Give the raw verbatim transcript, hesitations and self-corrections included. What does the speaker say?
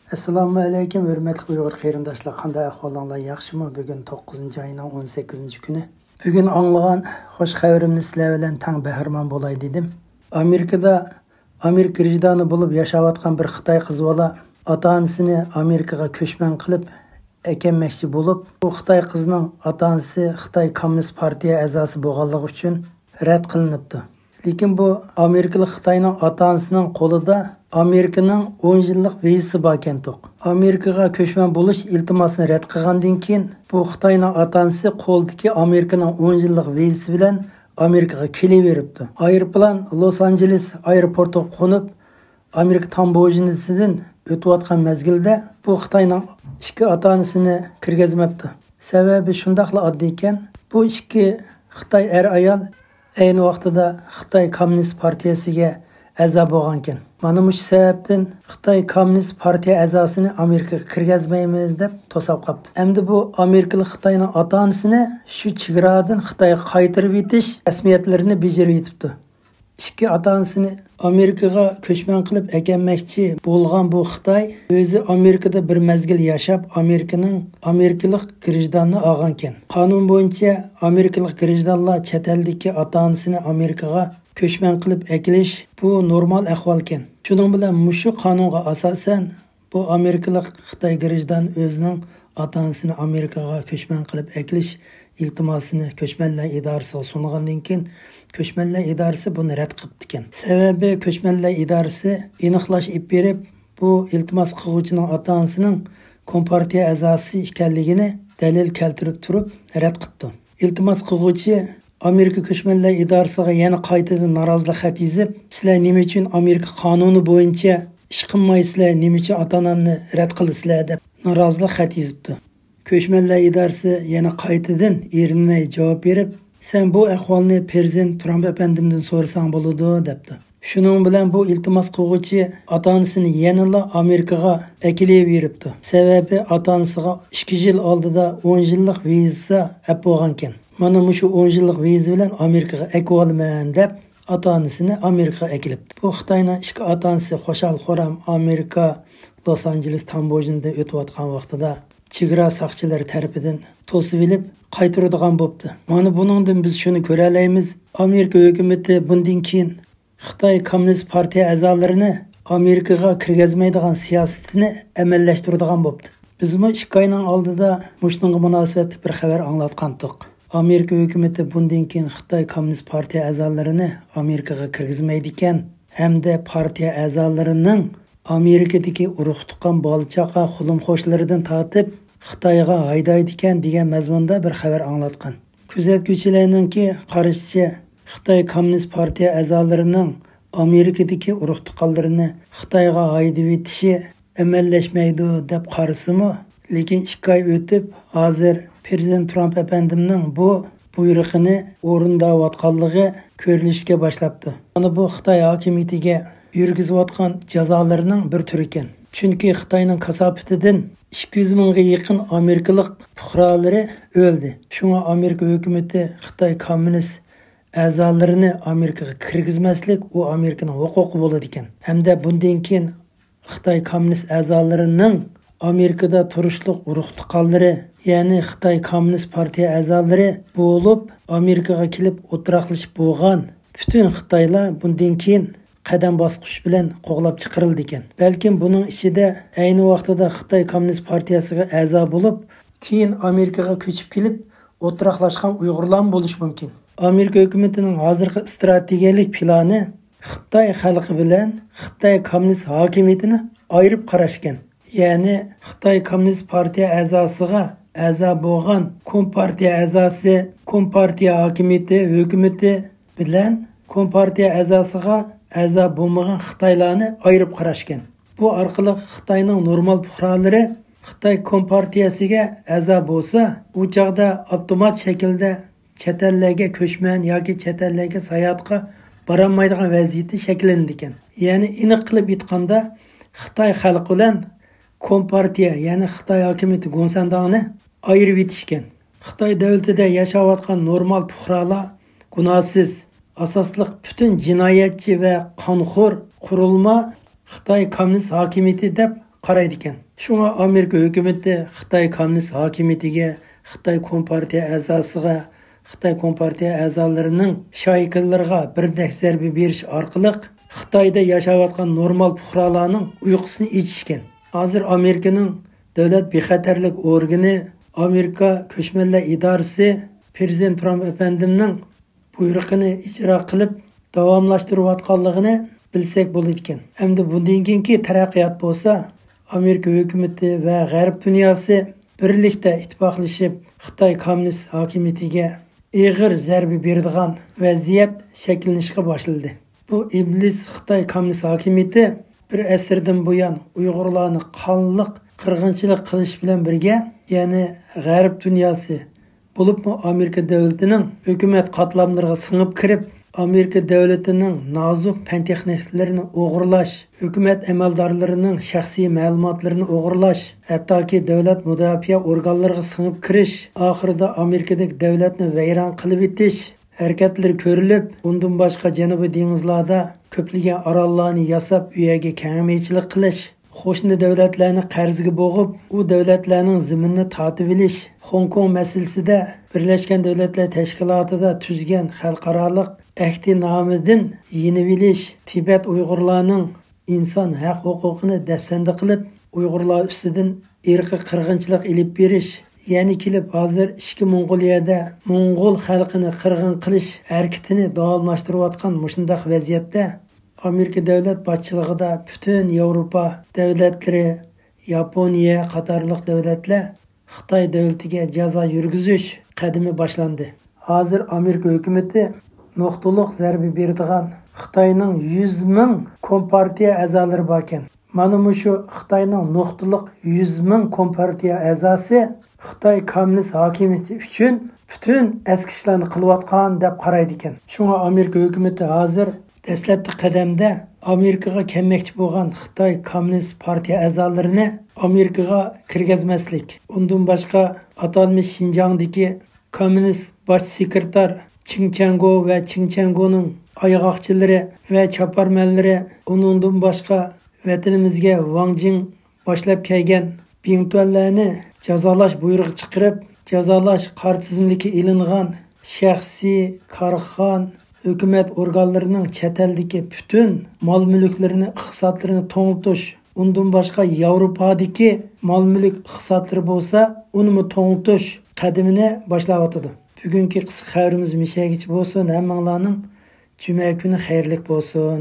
ئەسسالامۇ ئەلەيكۇم، ھۆرمەتلىك ئۇيغۇر قېرىنداشلار، قانداق ئەھۋالىڭلار، ياخشىمۇ؟ بۈگۈن توققۇزىنچى ئاينىڭ ئون سەككىزىنچى كۈنى. بۈگۈن ئاڭلىغان خۇش خەۋىرىمنى سىلەر بىلەن تەڭ بەھرىمەن بولاي دېدىم. ئامېرىكىدا ئامېرىكا گرىژدانى بولۇپ ياشاۋاتقان بىر خىتاي قىز بالا ئاتا-ئانىسىنى ئامېرىكىغا كۆچمەن قىلىپ ئەكەلمەكچى بولۇپ، بۇ خىتاي قىزنىڭ ئاتا-ئانىسى خىتاي كوممۇنىست پارتىيە ئەزاسى بولغانلىقى ئۈچۈن رەت قىلىنىپتۇ. لېكىن بۇ ئامېرىكىلىق خىتاينىڭ ئاتا-ئانىسىنىڭ قولىدا ئامېرىكىنىڭ ئون يىللىق ۋىزىسى باركەنتۇق. ئامېرىكىغا كۆچمەن بولۇش ئىلتىماسىنى رەت قىلغاندىن كېيىن، بۇ خىتاينىڭ ئاتا-ئانىسى قولىدىكى ئامېرىكىنىڭ ئون يىللىق ۋىزىسى بىلەن ئامېرىكىغا كېلىۋېرىپتۇ. ئايروپىلان لوس ئانژېلېس ئايروپورتىغا قونۇپ، ئامېرىكا تامبوژنىسىدىن ئۆتۈۋاتقان مەزگىلدە بۇ خىتاينىڭ ئىككى ئاتا-ئانىسىنى كىرگۈزمەپتۇ. سەۋەبى شۇنداقلا ئاددىيكەن، بۇ ئىككى خىتاي ئەر-ئايال ئەينى ۋاقتىدا خىتاي كوممۇنىست پارتىيەسىگە ئەزا بولغانىكەن. مانا مۇشۇ سەۋەبتىن خىتاي كوممۇنىست پارتىيە ئەزاسىنى ئامېرىكىغا كىرگۈزمەيمىز دەپ توساپ قاپتۇ. ئەمدى بۇ ئامېرىكىلىق خىتاينىڭ ئاتا-ئانىسىنى شۇ چېگرادىن خىتايغا قايتۇرۇۋېتىش رەسمىيەتلىرىنى بېجىرىۋېتىپتۇ. ئىككى ئاتا-ئانىسىنى ئامېرىكىغا كۆچمەن قىلىپ ئەكەلمەكچى بولغان بۇ خىتاي ئۆزى ئامېرىكىدا بىر مەزگىل ياشاپ، ئامېرىكىنىڭ ئامېرىكىلىق گرىژدانى ئالغانىكەن. قانۇن بويىچە ئامېرىكىلىق گرىژدانلار چەت ئەلدىكى ئاتا-ئانىسىنى ئامېرىكىغا كۆچمەن قىلىپ ئەكېلىش بۇ نورمال ئەھۋالكەن. شۇنىڭ بىلەن مۇشۇ قانۇنغا ئاساسەن بۇ ئامېرىكىلىق خىتاي گرىژدان ئۆزىنىڭ ئاتا-ئانىسىنى ئامېرىكىغا كۆچمەن قىلىپ ئەكېلىش ئىلتىماسىنى كۆچمەنلەر ئىدارىسىغا سۇنغاندىن كېيىن، كۆچمەنلەر ئىدارىسى بۇنى رەت قىپتىكەن. سەۋەبى، كۆچمەنلەر ئىدارىسى ئېنىقلاش ئېلىپ بېرىپ، بۇ ئىلتىماس قىلغۇچىنىڭ ئاتا-ئانىسىنىڭ كومپارتىيە ئەزاسى ئىكەنلىكىنى دەلىل كەلتۈرۈپ تۇرۇپ رەت قىپتۇ. ئىلتىماس قىلغۇچى ئامېرىكا كۆچمەنلەر ئىدارىسىغا يەنە قايتىدىن نارازىلىق خەت يېزىپ، سىلەر نېمە ئۈچۈن ئامېرىكا قانۇنى بويىچە ئىش قىلمايسىلەر، نېمە ئۈچۈن ئاتا-ئانامنى رەت قىلىسىلەر دەپ نارازىلىق خەت يېزىپتۇ. كۆچمەنلەر ئىدارىسى يەنە قايتىدىن ئېرىنمەي جاۋاب بېرىپ، سەن بۇ ئەھۋالنى پىرېزىدېنت ترامپ ئەپەندىمدىن سورىساڭ بولىدۇ دەپتۇ. شۇنىڭ بىلەن بۇ ئىلتىماس قىلغۇچى ئاتا-ئانىسىنى يەنىلا ئامېرىكىغا ئەكېلىۋېرىپتۇ. سەۋەبى ئاتا-ئانىسىغا ئىككى يىل ئالدىدا ئون يىللىق ۋىزا ئەپ بولغانىكەن. مانا مۇشۇ ئون يىللىق ۋىزا بىلەن ئامېرىكىغا ئەكىۋالىمەن دەپ ئاتا-ئانىسىنى ئامېرىكىغا ئەكېلىپتۇ. بۇ خىتاينىڭ ئىككى ئاتا-ئانىسى خۇشال-خۇرام ئامېرىكا لوس ئانژېلېس تامبوژنىدىن ئۆتۈۋاتقان ۋاقتىدا چېگرا ساقچىلىرى تەرىپىدىن توسۇۋېلىپ قايتۇرىدىغان بوپتۇ. مانا بۇنىڭدىن بىز شۇنى كۆرەلەيمىز، ئامېرىكا ھۆكۈمىتى بۇندىن كېيىن خىتاي كوممۇنىست پارتىيە ئەزالىرىنى ئامېرىكىغا كىرگۈزمەيدىغان سىياسىتىنى ئەمەللەشتۈرىدىغان بوپتۇ. بىزمۇ ئىككى ئاينىڭ ئالدىدا مۇشۇنىڭغا مۇناسىۋەتلىك بىر خەۋەر ئاڭلاتقانتۇق. ئامېرىكا ھۆكۈمىتى بۇندىن كېيىن خىتاي كوممۇنىست پارتىيە ئەزالىرىنى ئامېرىكىغا كىرگۈزمەيدىكەن ھەمدە پارتىيە ئەزالىرىنىڭ ئامېرىكىدىكى ئۇرۇق-تۇغقان، بالا-چاقا، قولۇم-قوشنىلىرىدىن تارتىپ خىتايغا ھايدايدىكەن دېگەن مەزمۇندا بىر خەۋەر ئاڭلاتقان. كۆزەتكۈچىلەرنىڭكى قارىشىچە، خىتاي كوممۇنىست پارتىيە ئەزالىرىنىڭ ئامېرىكىدىكى ئۇرۇق-تۇغقانلىرىنى خىتايغا ھايدىۋېتىشى ئەمەللەشمەيدۇ دەپ قارىسىمۇ، لېكىن ئىككى ئاي ئۆتۈپ، ھازىر پىرېزىدېنت ترامپ ئەپەندىمنىڭ بۇ بۇيرۇقىنى ئورۇنداۋاتقانلىقى كۆرۈلۈشكە باشلاپتۇ. مانا بۇ خىتاي ھاكىمىيىتىگە يۈرگۈزۈۋاتقان جازالىرىنىڭ بىر تۈرى ئىكەن. چۈنكى خىتاينىڭ كاساپىتىدىن ئىككى يۈز مىڭغا يېقىن ئامېرىكىلىق پۇقرالىرى ئۆلدى. شۇڭا ئامېرىكا ھۆكۈمىتى خىتاي كوممۇنىست ئەزالىرىنى ئامېرىكىغا كىرگۈزمەسلىك ئۇ ئامېرىكىنىڭ ھوقۇقى بولىدىكەن. ھەمدە بۇندىن كېيىن خىتاي كوممۇنىست ئەزالىرىنىڭ ئامېرىكىدا تۇرۇشلۇق ئۇرۇق-تۇغقانلىرى، يەنى خىتاي كوممۇنىست پارتىيە ئەزالىرى بولۇپ، ئامېرىكىغا كېلىپ ئولتۇراقلىشىپ بولغان پۈتۈن خىتايلار بۇندىن كېيىن قەدەم باسقۇچ بىلەن قوغلاپ چىقىرىلىدىكەن. بەلكىم بۇنىڭ ئىچىدە ئەينى ۋاقتىدا خىتاي كوممۇنىست پارتىيەسىگە ئەزا بولۇپ، كېيىن ئامېرىكىغا كۆچۈپ كېلىپ ئولتۇراقلاشقان ئۇيغۇرلارمۇ بولۇشى مۇمكىن. ئامېرىكا ھۆكۈمىتىنىڭ ھازىرقى ئىستراتېگىيەلىك پىلانى خىتاي خەلقى بىلەن خىتاي كوممۇنىست ھاكىمىيىتىنى ئايرىپ قاراشكەن. يەنى خىتاي كوممۇنىست پارتىيە ئەزاسىغا ئەزا بولغان كومپارتىيە ئەزاسى، كومپارتىيە ھاكىمىيىتى، ھۆكۈمىتى بىلەن كومپارتىيە ئەزاسىغا ئەزا بولمىغان خىتايلارنى ئايرىپ قاراشكەن. بۇ ئارقىلىق خىتاينىڭ نورمال پۇقرالىرى خىتاي كومپارتىيەسىگە ئەزا بولسا، ئۇ چاغدا ئاپتومات شەكىلدە چەت ئەللەرگە كۆچمەن ياكى چەت ئەللەرگە ساياھەتقە بارالمايدىغان ۋەزىيىتى شەكىللىنىدىكەن. يەنى ئېنىق قىلىپ ئېيتقاندا، خىتاي خەلقى بىلەن كومپارتىيە، يەنى خىتاي ھاكىمىيىتى گوڭسەنداڭنى ئايرىۋېتىشكەن. خىتاي دۆلىتىدە ياشاۋاتقان نورمال پۇقرالار گۇناھسىز، ئاساسلىق پۈتۈن جىنايەتچى ۋە قانخور قۇرۇلما خىتاي كوممۇنىست ھاكىمىيىتى دەپ قارايدىكەن. شۇڭا ئامېرىكا ھۆكۈمىتى خىتاي كوممۇنىست ھاكىمىيىتىگە، خىتاي كومپارتىيە ئەزاسىغا، خىتاي كومپارتىيە ئەزالىرىنىڭ شايكىلىرىغا بىردەك زەربە بېرىش ئارقىلىق خىتايدا ياشاۋاتقان نورمال پۇقرالارنىڭ ئۇيقۇسىنى ئېچىشكەن. ھازىر ئامېرىكىنىڭ دۆلەت بىخەتەرلىك ئورگىنى، ئامېرىكا كۆچمەنلەر ئىدارىسى پىرېزىدېنت ترامپ ئەپەندىمنىڭ بۇيرۇقىنى ئىجرا قىلىپ داۋاملاشتۇرۇۋاتقانلىقىنى بىلسەك بولىدىكەن. ئەمدى بۇندىن كېيىنكى تەرەققىيات بولسا، ئامېرىكا ھۆكۈمىتى ۋە غەرب دۇنياسى بىرلىكتە ئىتتىپاقلىشىپ، خىتاي كوممۇنىست ھاكىمىيىتىگە ئېغىر زەربە بېرىدىغان ۋەزىيەت شەكىللىنىشكە باشلىدى. بۇ ئىبلىس خىتاي كوممۇنىست ھاكىمىيىتى بىر ئەسىردىن بۇيان ئۇيغۇرلارنى قانلىق قىرغىنچىلىق قىلىش بىلەن بىرگە، يەنى غەرب دۇنياسى، بولۇپمۇ ئامېرىكا دۆلىتىنىڭ ھۆكۈمەت قاتلاملىرىغا سىڭىپ كىرىپ، ئامېرىكا دۆلىتىنىڭ نازۇك پەن تېخنىكلىرىنى ئوغرىلاش، ھۆكۈمەت ئەمەلدارلىرىنىڭ شەخسىي مەلۇماتلىرىنى ئوغرىلاش، ھەتتاكى دۆلەت مۇداپىئە ئورگانلىرىغا سىڭىپ كىرىش، ئاخىرىدا ئامېرىكىدىكى دۆلەتنى ۋەيران قىلىۋېتىش ھەرىكەتلىرى كۆرۈلۈپ، ئۇندىن باشقا جەنۇبىي دېڭىزلاردا كۆپلىگەن ئاراللارنى ياساپ، ئۇ يەرگە كەڭمەيچىلىك قىلىش، قوشنا دۆلەتلەرنى قەرزگە بوغۇپ، ئۇ دۆلەتلەرنىڭ زېمىنىنى تارتىۋېلىش، خوڭكوڭ مەسىلىسىدە بىرلەشكەن دۆلەتلەر تەشكىلاتىدا تۈزگەن خەلقئارالىق ئەھدىنامىدىن يېنىۋېلىش، تىبەت ئۇيغۇرلارنىڭ ئىنسان ھەق ھوقۇقىنى دەپسەندە قىلىپ، ئۇيغۇرلار ئۈستىدىن ئىرقىي قىرغىنچىلىق ئېلىپ بېرىش، يەنە كېلىپ ھازىر ئىچكى موڭغۇلىيەدە موڭغۇل خەلقىنى قىرغىن قىلىش ھەرىكىتىنى داۋاملاشتۇرۇۋاتقان مۇشۇنداق ۋەزىيەتتە، ئامېرىكا دۆلەت باشچىلىقىدا پۈتۈن ياۋروپا دۆلەتلىرى، ياپونىيە قاتارلىق دۆلەتلەر خىتاي دۆلىتىگە جازا يۈرگۈزۈش قەدىمى باشلاندى. ھازىر ئامېرىكا ھۆكۈمىتى نۇقتىلىق زەربە بېرىدىغان خىتاينىڭ يۈز مىڭ كومپارتىيە ئەزالىرى باركەن. مانا مۇشۇ خىتاينىڭ نۇقتىلىق يۈز مىڭ كومپارتىيە ئەزاسى خىتاي كوممۇنىست ھاكىمىيىتى ئۈچۈن پۈتۈن ئەسكى ئىشلارنى قىلىۋاتقان دەپ قارايدىكەن. شۇڭا ئامېرىكا ھۆكۈمىتى ھازىر دەسلەپكى قەدەمدە ئامېرىكىغا كەلمەكچى بولغان خىتاي كوممۇنىست پارتىيە ئەزالىرىنى ئامېرىكىغا كىرگۈزمەسلىك، ئۇندىن باشقا ئاتالمىش شىنجاڭدىكى كوممۇنىست باش سېكرېتار چېڭ چياڭگو ۋە چېڭ چياڭگونىڭ ئاياغاقچىلىرى ۋە چاپارمەنلىرى، ئۇنىڭدىن باشقا ۋەتىنىمىزگە ۋاڭ جىڭ باشلاپ كەلگەن بىڭتۈەنلەرنى جازالاش بۇيرۇقى چىقىرىپ، جازالاش قارا تىزىملىككە ئېلىنغان شەخسىي، كارخان، ھۆكۈمەت ئورگانلىرىنىڭ چەت ئەلدىكى پۈتۈن مال-مۈلۈكلىرىنى، ئىقتىسادلىرىنى توڭلىتىش، ئۇندىن باشقا ياۋروپادىكى مال-مۈلۈك ئىقتىسادلىرى بولسا، ئۇنىمۇ توڭلىتىش قەدىمىنى باشلاۋاتىدۇ. بۈگۈنكى قىسقا خەۋىرىمىز مۇشۇ يەرگىچە بولسۇن. ھەممىڭلارنىڭ جۈمە كۈنى خەيرلىك بولسۇن.